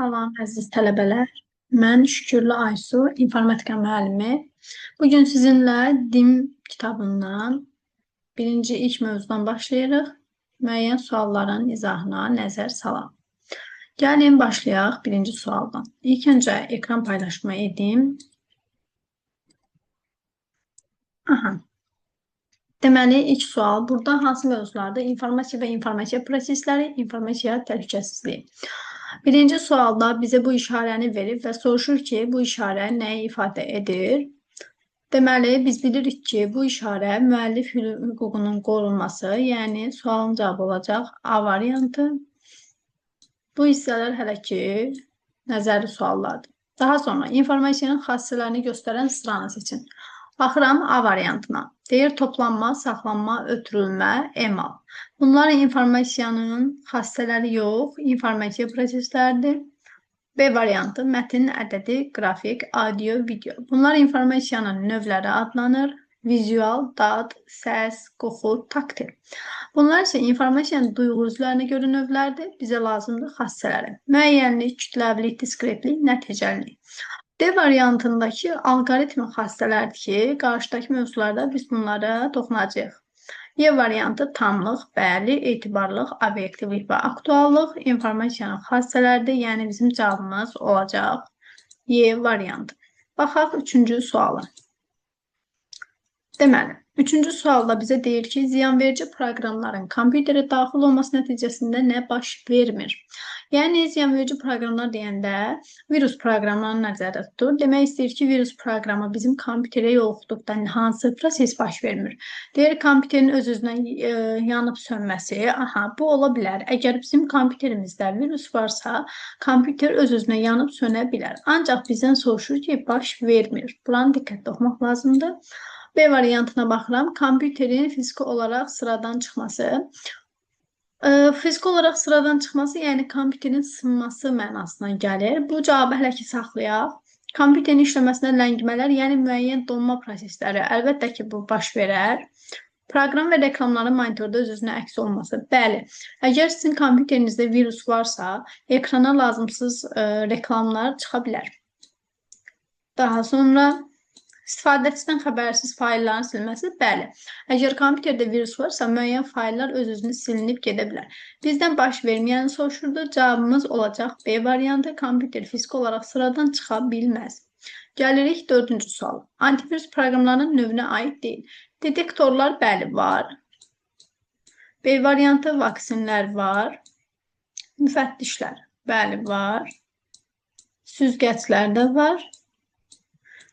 Salam əziz tələbələr. Mən Şükürlü Aysu, informatika müəllimi. Bugün sizinlə DİM kitabından birinci ilk mövzudan başlayırıq. Müəyyən sualların izahına nəzər salaq. Gəlin başlayaq birinci sualdan. İlk öncə ekran paylaşımı edim. Aha. Deməli, ilk sual burada hansı mövzulardır? İnformasiya və informasiya prosesləri, informasiya təhlükəsizliyi. Birinci sualda bizə bu işarəni verib və soruşur ki, bu işarə nəyi ifadə edir? Deməli, biz bilirik ki, bu işarə müəllif hüququnun qorunması, yəni sualın cavabı olacaq A variantı. Bu hissələr hələ ki nəzəri suallardır. Daha sonra informasiyanın xassələrini göstərən sıranı seçin. Baxıram A variantına. Deyir toplanma, saxlanma, ötürülmə, emal. Bunlar informasiyanın xassələri yox, informasiya prosesləridir. B variantı mətin, ədədi, qrafik, audio, video. Bunlar informasiyanın növləri adlanır. Vizual, dad, səs, qoxu, taktil. Bunlar isə informasiyanın duyğu üzvlərinə görə növlərdir. Bizə lazımdır xassələri. Müəyyənlik, kütləvilik, diskretlik, nəticəlilik. D variantındakı alqoritm xassələrdir ki, qarşıdakı mövzularda biz bunlara toxunacağıq. Y variantı tamlıq, bəli, etibarlıq, obyektivlik və aktuallıq informasiyanın xassələrdir. Yəni bizim cavabımız olacaq Y variantı. Baxaq üçüncü suala. Deməli, üçüncü sualda bizə deyir ki, ziyanverici proqramların kompüterə daxil olması nəticəsində nə baş vermir? Yəni, ziyanverici proqramlar deyəndə virus proqramlarını nəzərdə tutur. Demək istəyir ki, virus proqramı bizim kompüterə yoluxduqda hansı proses baş vermir? Deyir, kompüterin öz-özünə yanıb sönməsi. Aha, bu ola bilər. Əgər bizim kompüterimizdə virus varsa, kompüter öz-özünə yanıb sönə bilər. Ancaq bizdən soruşur ki, baş vermir. Buranı diqqətli oxumaq lazımdır. B variantına baxıram. Kompüterin fiziki olaraq sıradan çıxması. Fiziki olaraq sıradan çıxması, yəni kompüterin sınması mənasına gəlir. Bu cavabı hələ ki saxlayaq. Kompüterin işləməsinə ləngimələr, yəni müəyyən donma prosesləri. Əlbəttə ki, bu baş verər. Proqram və reklamların monitorda öz-özünə əks olması. Bəli, əgər sizin kompüterinizdə virus varsa, ekrana lazımsız reklamlar çıxa bilər. Daha sonra İstifadəçidən xəbərsiz faylların silinməsi, bəli. Əgər kompüterdə virus varsa, müəyyən fayllar öz-özünə silinib gedə bilər. Bizdən baş verməyəni soruşurdu. Cavabımız olacaq B variantı. Kompüter fiziki olaraq sıradan çıxa bilməz. Gəlirik dördüncü suala. Antivirus proqramlarının növünə aid deyil. Detektorlar, bəli, var. B variantı vaksinlər var. Müfəttişlər, bəli, var. Süzgəclər də var.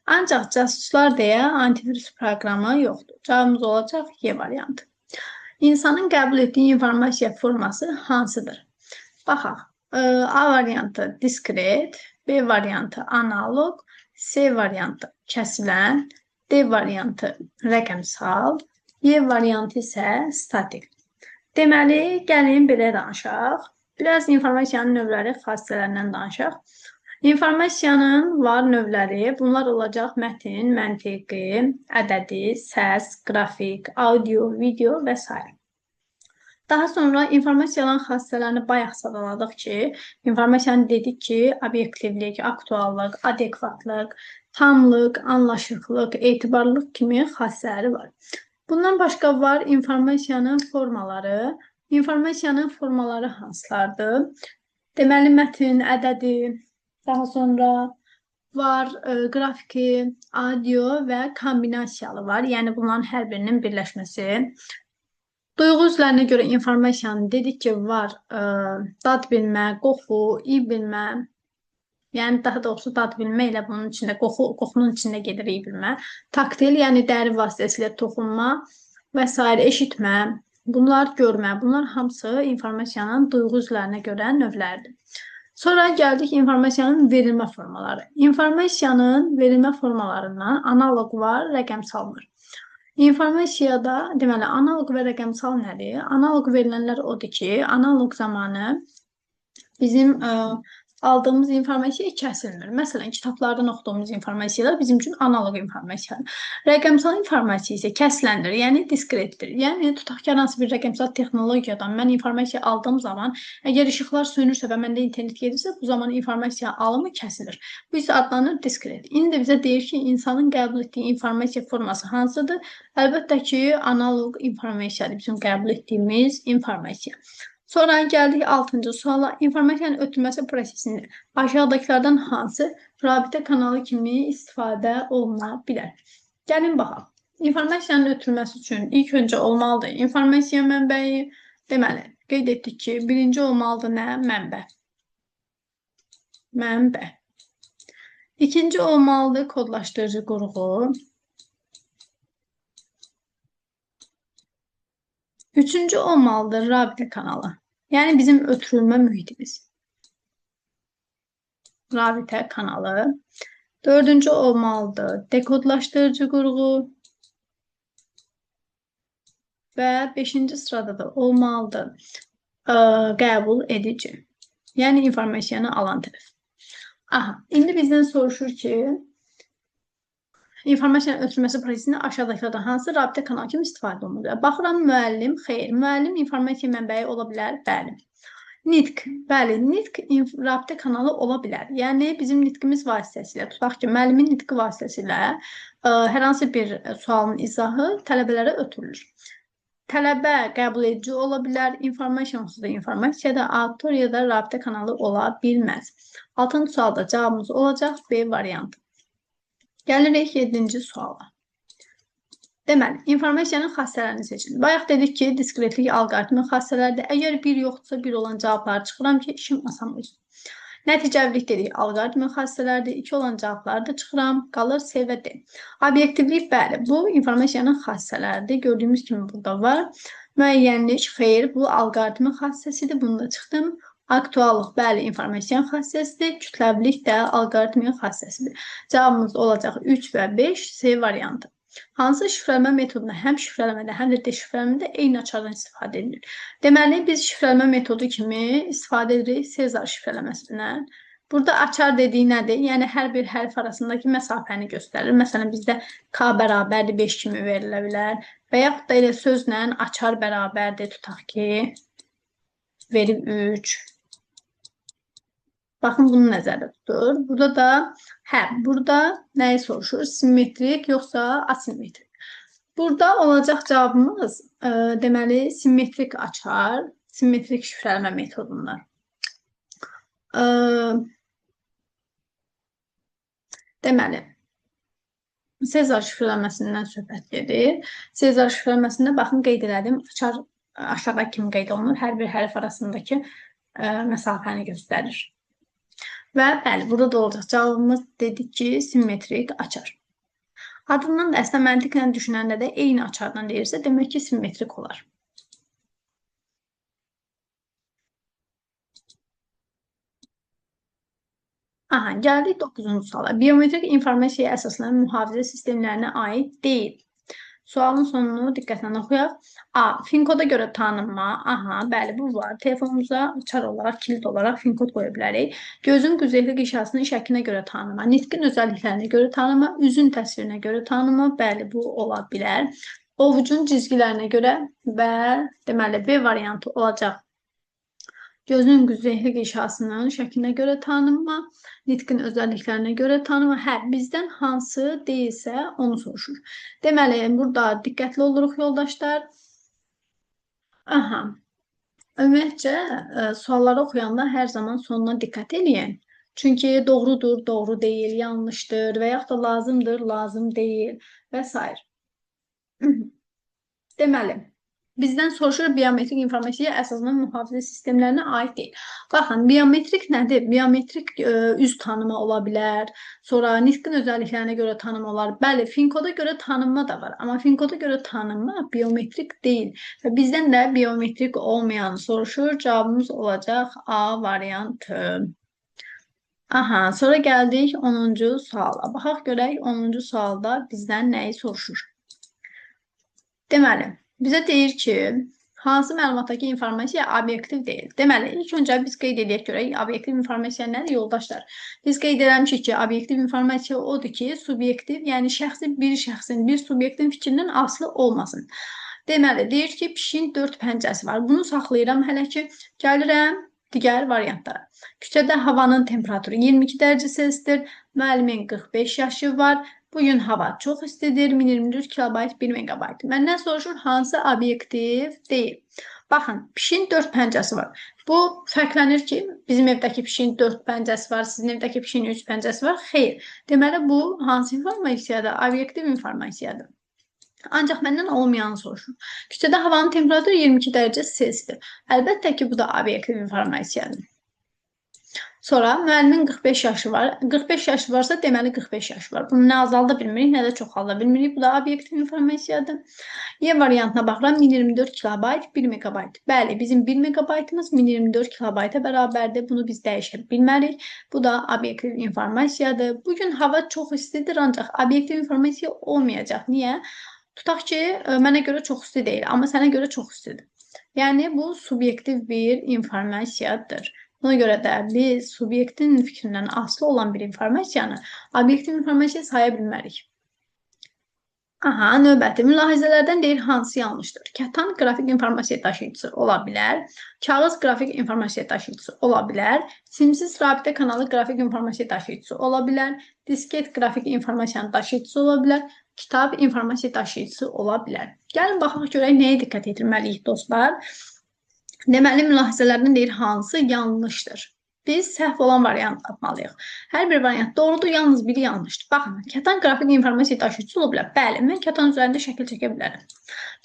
Ancaq casuslar deyə antivirus proqramı yoxdur. Cavabımız olacaq Y variantı. İnsanın qəbul etdiyi informasiya forması hansıdır? Baxaq. A variantı diskret, B variantı analog, C variantı kəsilən, D variantı rəqəmsal, Y variantı isə statik. Deməli, gəlin belə danışaq. Biraz informasiyanın növləri, xassələrindən danışaq. İnformasiyanın var növləri, bunlar olacaq mətin, məntiqi, ədədi, səs, qrafik, audio, video və s. Daha sonra informasiyanın xassələrini bayaq sadaladıq ki, informasiyanı dedik ki, obyektivlik, aktuallıq, adekvatlıq, tamlıq, anlaşıqlıq, etibarlılıq kimi xassələri var. Bundan başqa var informasiyanın formaları. İnformasiyanın formaları hansılardır? Deməli, mətin, ədədi, daha sonra var qrafiki, audio və kombinasiyalı var. Yəni bunların hər birinin birləşməsi. Duyğu üzvlərinə görə informasiyanı dedik ki, var dad bilmə, qoxu, iyi bilmə. Yəni daha doğrusu dad bilmə ilə bunun içində qoxu, qoxunun içində gedir iyi bilmə. Taktil, yəni dəri vasitəsilə toxunma və s. eşitmə, bunlar görmə, bunlar hamısı informasiyanın duyğu üzvlərinə görə növləridir. Sonra gəldik informasiyanın verilmə formaları. İnformasiyanın verilmə formalarından analoq var, rəqəmsal var. İnformasiyada, deməli, analoq və rəqəmsal nədir? Analoq verilənlər odur ki, analoq zamanı bizim Aldığımız informasiya kəsilmir. Məsələn, kitablardan oxuduğumuz informasiyalar bizim üçün analoq informasiyadır. Rəqəmsal informasiya isə kəsiləndir, yəni diskretdir. Yəni tutaq ki, hər hansı bir rəqəmsal texnologiyadan mən informasiya aldığım zaman, əgər işıqlar sönürsə və məndə internet gedirsə, bu zaman informasiya alımı kəsilir. Bu isə adlanır diskret. İndi də bizə deyir ki, insanın qəbul etdiyi informasiya forması hansıdır? Əlbəttə ki, analoq informasiyadır, bizim qəbul etdiyimiz informasiya. Sonra gəldik 6-cı suala. İnformasiyanın ötürülməsi prosesində aşağıdakılardan hansı rabitə kanalı kimi istifadə oluna bilər? Gəlin baxaq. İnformasiyanın ötürülməsi üçün ilk öncə olmalıdır informasiya mənbəyi. Deməli, qeyd etdik ki, birinci olmalıdır nə? Mənbə. Mənbə. İkinci olmalıdır kodlaşdırıcı qurğu. Üçüncü olmalıdır rabitə kanalı. Yəni bizim ötürülmə mühitimiz. Rabitə kanalı. Dördüncü olmalıdır dekodlaşdırıcı qurğu. Və beşinci sırada da olmalıdır qəbul edici. Yəni informasiyanı alan tərəf. Aha, indi bizdən soruşur ki, informasiyanın ötürülməsi prosesində aşağıdakılardan hansı rabitə kanalı kimi istifadə oluna bilər? Baxıram, müəllim, xeyr. Müəllim informasiya mənbəyi ola bilər, bəli. Nitq, bəli, nitq rabitə kanalı ola bilər. Yəni bizim nitqimiz vasitəsilə, tutaq ki, müəllimin nitqi vasitəsilə hər hansı bir sualın izahı tələbələrə ötürülür. Tələbə qəbul edici ola bilər, informasiya onsuz da informasiyada, auditoriyada rabitə kanalı ola bilməz. 6-cı sualda cavabımız olacaq B variantı. Gəlirik 7-ci suala. Deməli, informasiyanın xassələrini seçin. Bayaq dedik ki, diskretlik alqoritmi xassələrdir. Əgər bir yoxdursa, bir olan cavabları çıxıram ki, işim asan olsun. Nəticəvilik dedik, alqoritmi xassələrdir. 2 olan cavabları da çıxıram. Qalır C və D. Obyektivlik, bəli, bu informasiyanın xassələridir. Gördüyümüz kimi burada var. Müəyyənlik, xeyr, bu alqoritmin xassəsidir. Bunu da çıxdım. Aktuallıq, bəli, informasiyanın xassəsidir. Kütləvilik də alqoritmin xassəsidir. Cavabımız olacaq 3 və 5, C variantı. Hansı şifrələmə metoduna həm şifrələmədə, həm də deşifrələmədə eyni açardan istifadə edilir? Deməli, biz şifrələmə metodu kimi istifadə edirik Sezar şifrələməsindən. Burada açar dediyi nədir? Yəni, hər bir hərf arasındakı məsafəni göstərir. Məsələn, bizdə K bərabərdir 5 kimi verilə bilər. Və yaxud da elə sözlə açar bərabərdir, tutaq ki, verib 3. Baxın, bunu nəzərdə tutur. Burada da, burada nəyi soruşur? Simmetrik yoxsa asimetrik? Burada olacaq cavabımız, deməli, simmetrik açar, simmetrik şifrələmə metodundan. Deməli, Sezar şifrələməsindən söhbət gedir. Sezar şifrələməsində, baxın, qeyd elədim, açar aşağıda kimi qeyd olunur. Hər bir hərf arasındakı məsafəni göstərir. Və bəli, burada da olacaq cavabımız dedik ki, simmetrik açar. Adından da əslində məntiqlə düşünəndə də eyni açardan deyirsə, demək ki, simmetrik olar. Aha, gəldik 9-cu suala. Biometrik informasiyaya əsaslanan mühafizə sistemlərinə aid deyil. Sualın sonunu diqqətlə oxuyaq. A. Fin koda görə tanınma. Aha, bəli, bu var. Telefonumuza açar olaraq, kilit olaraq fin kod qoya bilərik. Gözün qüzeyli qişasının şəklinə görə tanınma. Nitqin özəlliklərinə görə tanınma. Üzün təsvirinə görə tanınma. Bəli, bu ola bilər. Ovucun cizgilərinə görə və deməli, B variantı olacaq. Gözün qüzeyli qişasının şəklinə görə tanınma, nitqin özəlliklərinə görə tanınma. Hə, bizdən hansı deyilsə onu soruşur. Deməli, burada diqqətli oluruq yoldaşlar. Aha. Ümumiyyətcə, sualları oxuyanda hər zaman sonuna diqqət eləyin. Çünki doğrudur, doğru deyil, yanlışdır və yaxud da lazımdır, lazım deyil və s. Deməli, bizdən soruşur biometrik informasiyaya əsaslanan mühafizə sistemlərinə aid deyil. Baxın, biometrik nədir? Biometrik üz tanıma ola bilər. Sonra nitqin özəlliklərinə görə tanıma olar. Bəli, fin koda görə tanınma da var. Amma fin koda görə tanınma biometrik deyil. Və bizdən də biometrik olmayanı soruşur. Cavabımız olacaq A variantı. Aha, sonra gəldik 10-cu suala. Baxaq görək 10-cu sualda bizdən nəyi soruşur? Deməli, bizə deyir ki, Hansı məlumatdakı informasiya obyektiv deyil? Deməli, ilk öncə biz qeyd edək görək, obyektiv informasiya nədir yoldaşlar? Biz qeyd eləmişik ki, obyektiv informasiya odur ki, subyektiv, yəni şəxsi bir şəxsin, bir subyektin fikrindən asılı olmasın. Deməli, deyir ki, pişiyin 4 pəncəsi var. Bunu saxlayıram hələ ki, gəlirəm digər variantlara. Küçədə havanın temperaturu 22 dərəcə Selsidir. Müəllimin 45 yaşı var. Bugün hava çox istidir. 1024 kilobayt 1 megabayt. Məndən soruşur hansı obyektiv deyil. Baxın, pişiyin 4 pəncəsi var. Bu fərqlənir ki, bizim evdəki pişiyin 4 pəncəsi var, sizin evdəki pişiyin 3 pəncəsi var. Xeyr. Deməli, bu hansı informasiyadır? Obyektiv informasiyadır. Ancaq məndən olmayanı soruşur. Küçədə havanın temperaturu 22 dərəcə Selsidir. Əlbəttə ki, bu da obyektiv informasiyadır. Sonra müəllimin 45 yaşı var. 45 yaşı varsa deməli 45 yaşı var. Bunu nə azalda bilmirik, nə də çoxalda bilmirik. Bu da obyektiv informasiyadır. Y variantına baxıram. 1024 kilobayt, 1 megabayt. Bəli, bizim 1 megabaytımız 1024 kilobayta bərabərdir. Bunu biz dəyişə bilmərik. Bu da obyektiv informasiyadır. Bugün hava çox istidir, ancaq obyektiv informasiya olmayacaq. Niyə? Tutaq ki, mənə görə çox isti deyil, amma sənə görə çox istidir. Yəni, bu subyektiv bir informasiyadır. Buna görə də biz subyektin fikrindən asılı olan bir informasiyanı obyektiv informasiya saya bilmərik. Aha, növbəti mülahizələrdən deyir hansı yanlışdır? Kətan qrafik informasiya daşıyıcısı ola bilər, kağız qrafik informasiya daşıyıcısı ola bilər, simsiz rabitə kanalı qrafik informasiya daşıyıcısı ola bilər, disket qrafik informasiyanın daşıyıcısı ola bilər, kitab informasiya daşıyıcısı ola bilər. Gəlin baxaq görək nəyə diqqət yetirməliyik dostlar. Deməli, mülahizələrdən deyir hansı yanlışdır? Biz səhv olan variant tapmalıyıq. Hər bir variant doğrudur, yalnız biri yanlışdır. Baxın, kətan qrafik informasiya daşıyıcısı ola bilər. Bəli, mən kətan üzərində şəkil çəkə bilərəm.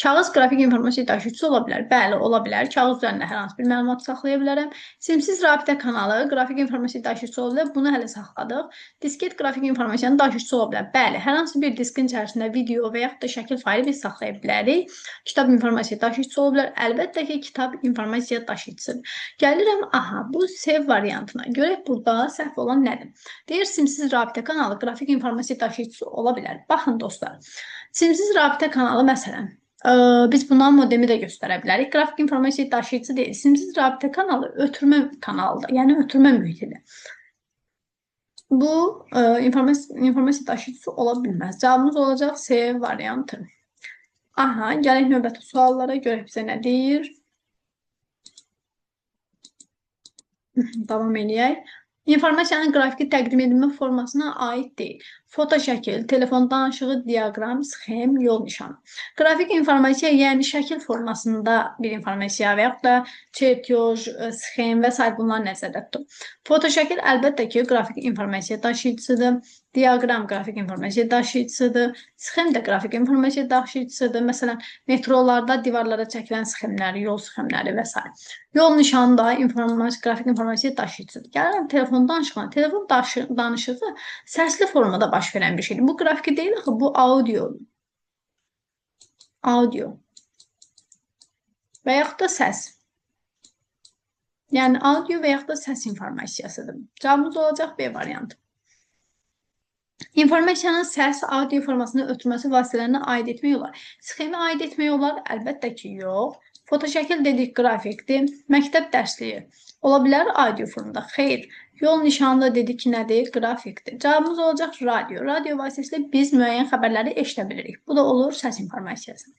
Kağız qrafik informasiya daşıyıcısı ola bilər. Bəli, ola bilər. Kağız üzərində hər hansı bir məlumat saxlaya bilərəm. Simsiz rabitə kanalı qrafik informasiya daşıyıcısı ola bilər. Bunu hələ saxladıq. Disket qrafik informasiyanın daşıyıcısı ola bilər. Bəli, hər hansı bir diskin içərisində video və yaxud da şəkil faylı biz saxlaya bilərik. Kitab informasiya daşıyıcısı ola bilər. Əlbəttə ki, kitab informasiya daşıyıcısıdır. Gəlirəm, aha, bu sev variantına. Görək burada səhv olan nədir? Deyir, simsiz rabitə kanalı qrafik informasiya daşıyıcısı ola bilər. Baxın dostlar, simsiz rabitə kanalı məsələn, biz bundan modemi də göstərə bilərik. Qrafik informasiya daşıyıcısı deyil. Simsiz rabitə kanalı ötürmə kanalıdır. Yəni ötürmə mühitidir. Bu informasiya daşıyıcısı ola bilməz. Cavabımız olacaq C variantı. Aha, gələk növbəti suallara, görək bizə nə deyir. Davam eləyək. İnformasiyanın qrafiki təqdim edilmə formasına aid deyil. Foto şəkil, telefon danışığı, diaqram, sxem, yol nişanı. Qrafik informasiya, yəni şəkil formasında bir informasiya və yaxud da çertyoj, sxem və s. Bunlar nəzərdə tutulur. Foto şəkil əlbəttə ki, qrafik informasiya daşıyıcısıdır. Diaqram qrafik informasiya daşıyıcısıdır. Sxem də qrafik informasiya daşıyıcısıdır. Məsələn, metrolarda divarlara çəkilən sxemləri, yol sxemləri və s. Yol nişanı da qrafik informasiya daşıyıcısıdır. Gəlirəm telefon danışığına. Telefon danışığı səsli formada baş verən bir şeydir. Bu qrafiki deyil axı, bu audiodur. Audio. Və yaxud da səs. Yəni audio və yaxud da səs informasiyasıdır. Cavabımız olacaq B variantı. İnformasiyanın səs, audio formasını ötürməsi vasitələrinə aid etmək olar. Sxemə aid etmək olar? Əlbəttə ki, yox. Fotoşəkil dedik, qrafikdir. Məktəb dərsliyi ola bilər audio formada. Xeyr. Yol nişanı da dedik ki, nədir? Qrafikdir. Cavabımız olacaq radio. Radio vasitəsilə biz müəyyən xəbərləri eşidə bilirik. Bu da olur səs informasiyası.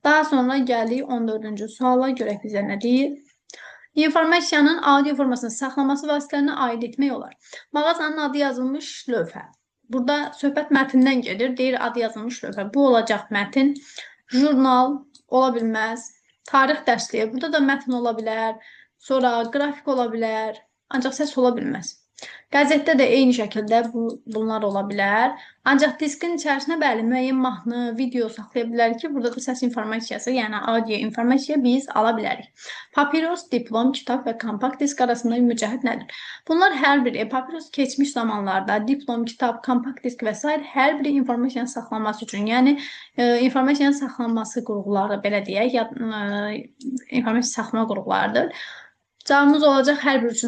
Daha sonra gəldik 14-cü suala. Görək bizə nə deyir. İnformasiyanın audio formasını saxlaması vasitələrinə aid etmək olar. Mağazanın adı yazılmış lövhə. Burada söhbət mətndən gedir. Deyir, adı yazılmış lövhə. Bu olacaq mətin. Jurnal ola bilməz. Tarix dərsliyi. Burada da mətn ola bilər. Sonra qrafik ola bilər. Ancaq səs ola bilməz. Qəzetdə də eyni şəkildə bunlar ola bilər. Ancaq diskin içərisinə bəli, müəyyən mahnı, video saxlaya bilərik ki, burada da səs informasiyası, yəni audio informasiya biz ala bilərik. Papiros, diplom, kitab və kompakt disk arasında mücəhət nədir? Bunlar hər biri, papiros keçmiş zamanlarda, diplom, kitab, kompakt disk və s. hər biri informasiyanın saxlanması üçün, yəni informasiyanın saxlanması qurğuları, belə deyək, informasiya saxlama qurğularıdır. Cavabımız olacaq hər biri üçün